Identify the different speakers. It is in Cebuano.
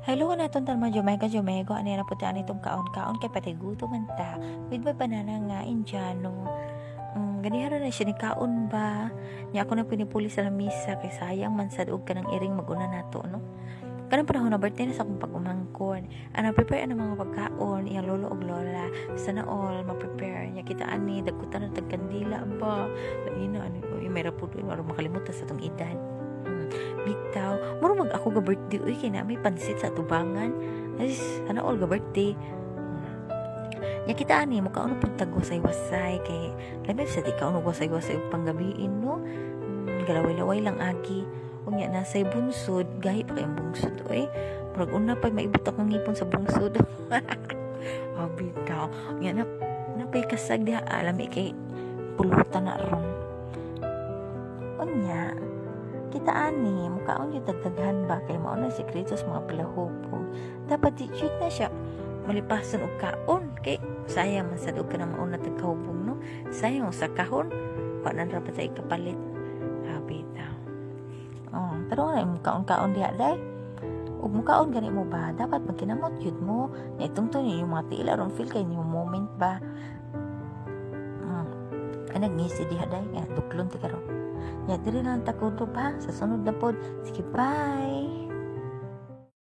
Speaker 1: Hello ka naton tanan, Jamaica Jamaica. Ano na puti ani itong kaon-kaon kay patay gutom man ta. With my banana nga Indiano. Ganihan na siya ni kaon ba. Nya ako na pinipuli sa lamisa kay sayang man sad og kanang iring maguna nato, no. Kanang panahon na birthday na sa akong pag-umangkon. Ana prepare ana mga pagkaon iyang lolo og lola. Sana all ma-prepare. Nya kita ani dagkutan na tag kandila ba. Lain na ani, oy, may ra pud oy, makalimutan sa tong edad. Bitaw, muro mag ako ga birthday uy, kay na may pansit sa tubangan. Ay, sana all ga birthday. Nya kita ani mo kaon pud tag wasay-wasay kay labi sa di kaon og wasay-wasay og panggabiin, no. Galaway-laway lang agi. Unya nasay bunsod, gahi pa kayong bungsod oy. Murag una pa maibot akong ngipon sa bungsod. Oh, bitaw. Unya na napay kasag diha, lami kay pulutan na ron. Unya, kita ani mukaon yung dagdaghan ba kay mao na sekreto sa mga palahubog. Dapat di jud na siya malipason og kaon kay sayang man sad og kanang mauna tag kahubog, no. Sayang sa kahon, wa na ra pa sa ikapalit. Bitaw. Oh, pero wala mo kaon-kaon diha day. Ug mukaon gani mo ba, dapat magkinamot jud mo. Nya itong yung mga tiil aron feel kay yung moment ba. Ay, nagngisi diha day, nga duklon ti karon. Nya diri na lang ta kutob ha. Sa sunod na pod. Sige, bye.